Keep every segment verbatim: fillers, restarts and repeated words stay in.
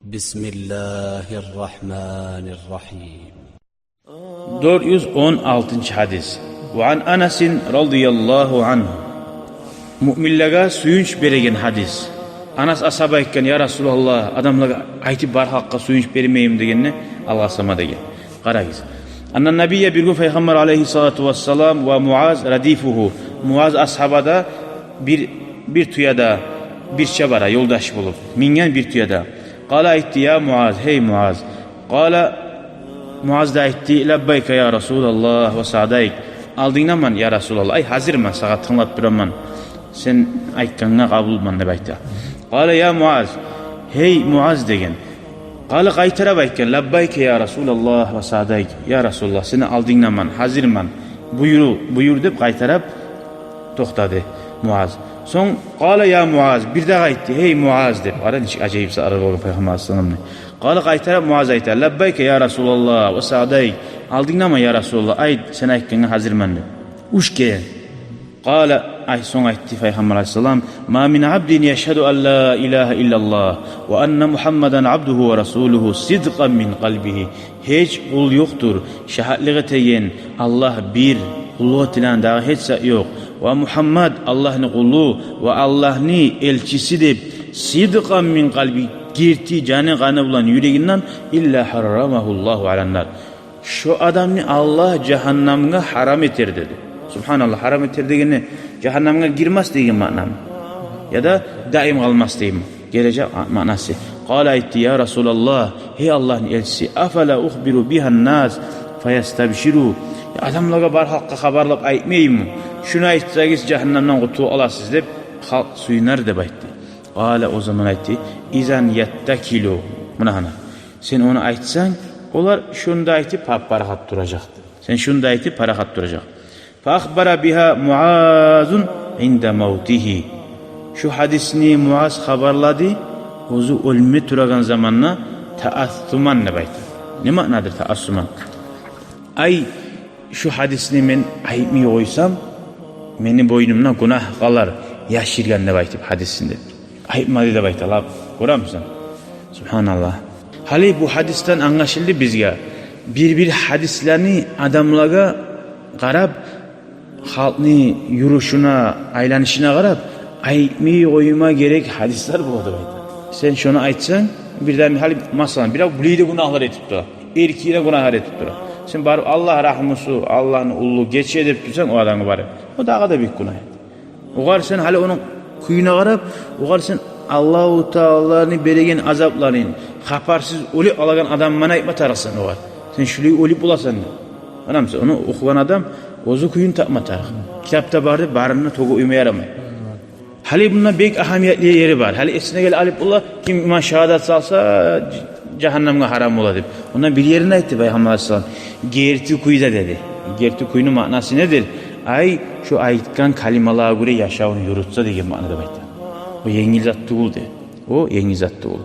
بسم الله الرحمن الرحيم. Дёрт юз он алтынчы гьадис. وعن أنس رضي الله عنه. Муъминлеге сююнч береген гьадис. Анас асгьаба айтгъан: «Я Расулаллагь, адамлагъа айтып, бар халкъгъа сююнч бермейми?» — дегенде, алгъасама деген. Къарагъыз. أن النبي, бир гюн Пайхаммар алайгьиссалату вассалам, ومعاذ رديفه, Муаз асгьаба да бир, бир тюеде бирче бара, ёлдаш болуп минген бир тюеде. قال, айтды: «يا معاذ, гьей Муаз». قال, Муаз да айтды: «لبيك يا رسول الله وسعديك». «Алдынгдаман, я Расулаллагь, ай, гьазирмен, сагъа тынглап тураман. Сен айтгъангъа къабулман», — деп айтды. قال: «يا معاذ, гьей Муаз», — деген. قال, къайтарып айтгъан: «لبيك يا رسول الله وسعديك». «Я Расулаллагь, сени алдынгдаман, гьазирмен. Буюр, буюр», — деп къайтарып токътады Муаз. Сонг, قال: «يا معاذ», бирдагъы айтды: «Гьей Муаз», — деп. Къара, нечик ажайып затлар болгъан Пайхаммар алайгьиссаламны. قال, къайтарып Муаз айта: «لبيك يا رسول الله وسعديك». «Алдынгдаман, я Расулаллагь, айт, сен айтгъангъа гьазирмен», — деп. Уьч керен. قال, ай, сонг айтды Пайхаммар алайгьиссалам: «ما من عبد يشهد أن لا إله إلا الله وأن محمدا عبده ورسوله صدقا من قلبه». Гьеч къул ёкъдур, шагьатлыкъ этеген Аллагь бир, къуллукъ этилеген дагъы гьеч зат ёкъ, ва Мугьаммад Аллагьны къулу ва Аллагьны элчиси деп, صدقا من قلبه, герти жаны-къаны булан, юрегинден, إلا حرمه الله على النار. Шо адамны Аллагь жагьаннамгъа гьарам этер, деди. Субгьаналлагь, гьарам этер дегени жагьаннамгъа гирмес деген маънамы? Яда даим къалмас дейми? Гележек маънасы. قال, айтды: «يا رسول الله, гьей Аллагьны элчиси, أفلا أخبر بها الناس فيستبشروا». Адамлагъа, бар халкъгъа хабарлап айтмаймы? Шуну айтсагъыз, жагьаннамдан къутулуп къаласыз деп, халкъ сююнер деп айтды. قال, о заман айтды: إذا يتكلوا. Муна гьана. Сен ону айтсанг, олар шону да айтып, пап-парахат туражакъ. Сен шону да айтып, парахат туражакъ. فأخبر بها معاذ عند موته. Шу гьадисни Муаз хабарлады, оьзю оьлме турагъан заманда, تأثما деп айта. Не маънадыр تأثما? Ай, шу гьадисни мен айтмай къойсам, мени бойнумда гюнагь къалар, яшыргъан деп айтып гьадисинде. Айтмады деп айта, лап. Гёремисен? Субгьаналлагь. Гьали бу гьадисден англашылды бизге, бир-бир гьадислени адамлагъа къарап, халкъны юрюшюне, айланышына къарап, айтмай къойма герек гьадислер бола деп айта. Сен шону айтсанг, бирдагъы, гьали, масала, бирев булай да гюнагьлар этип тура, эркин де гюнагьлар этип тура. Сен барып: «Аллагь рагьмусу, Аллагьны уллу, гече», — деп турсанг о адамгъа барып, о дагъы да бек гюнагь эте. Огъар сен, гьали ону кююне къарап, огъар сен Аллагьу Тааланы береген азапларын, хабарсыз оьлюп къалагъан адамман айтма тарыкъсан огъар. Сен шулай оьлюп боласан деп. Анамса, ону охугъан адам оьзю кююн тапма тарыкъ. Китапда барды, барын да тёгюп къойма ярамай. Гьали мунда бек агьамиятлы ери бар. Гьали эсине геле алып бола, ким иман шагьадат салса, жагьаннамгъа гьарам бола деп. Ондан бир ерин айтды Пайхаммар алайгьиссалам. Герти кюйде деди. Герти кюйню маънасы недир? Ай, шу айтгъан калималагъа гёре яшавун юрютсе деген маънада деп айтды. О енгил зат тюгюл де. О енгил зат тюгюл.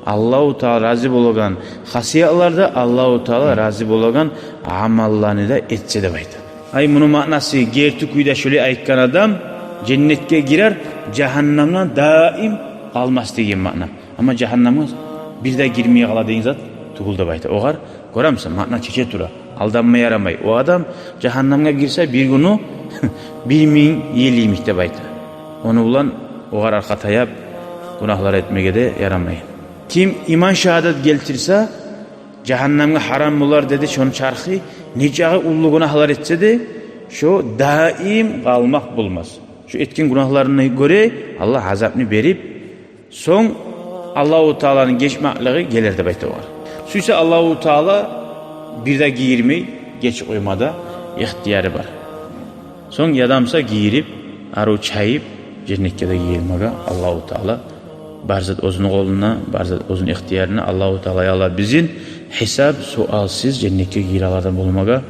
Аллагьу Таала рази болагъан хасиятлар да, Аллагьу Таала рази болагъан амалланы да этсе деп айта. Ай, муну маънасы, герти кюйде шулай айтгъан адам женнетге гирер, жагьаннамдан даим къалмас деген маъна. Амма жагьаннамгъа бир де гирмей къала деген зат тюгюл деп айта. Огъар, гёремисен, маъна чече тура. Алданма ярамай. О адам жагьаннамгъа гирсе, бир гюню бир минг йыл йимик деп айта. Ону булан огъар аркъа таяп, гюнагьлар этмеге де ярамай. Ким иман шагьадат гелтирсе, жагьаннамгъа гьарам болар деди, шону чархы, нечакъы уллу гюнагьлар этсе де, шо даим къалмакъ болмас. Шо этген гюнагьларына гёре Аллагь азапны берип, сонг Аллагьу Тааланы гечмеклиги гелер деп айта огъар. Сюйсе Аллагьу Таала бир де гийирмей, гечип къойма да ихтияры бар. Сонг ядамса гийирип, арив чайып, женнетге де гийирмеге Аллагьу Таала, бар зат оьзюню къолунда, бар зат оьзюню ихтиярында. Аллагьу Таала, я Аллагь, бизин гьисап-суалсыз женнетге гирегенлерден болмагъа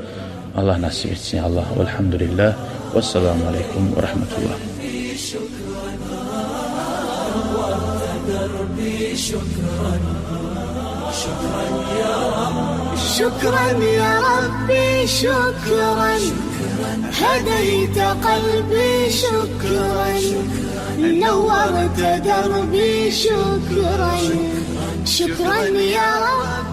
Аллагь насип этсин, я Аллагь. Валгьамдулиллагь. Вассаламу алейкум ва рагьматуллагь. شكرا يا ربي، شكرا. هديت قلبي، شكرا. نورت دربي، شكرا. شكرا يا رب.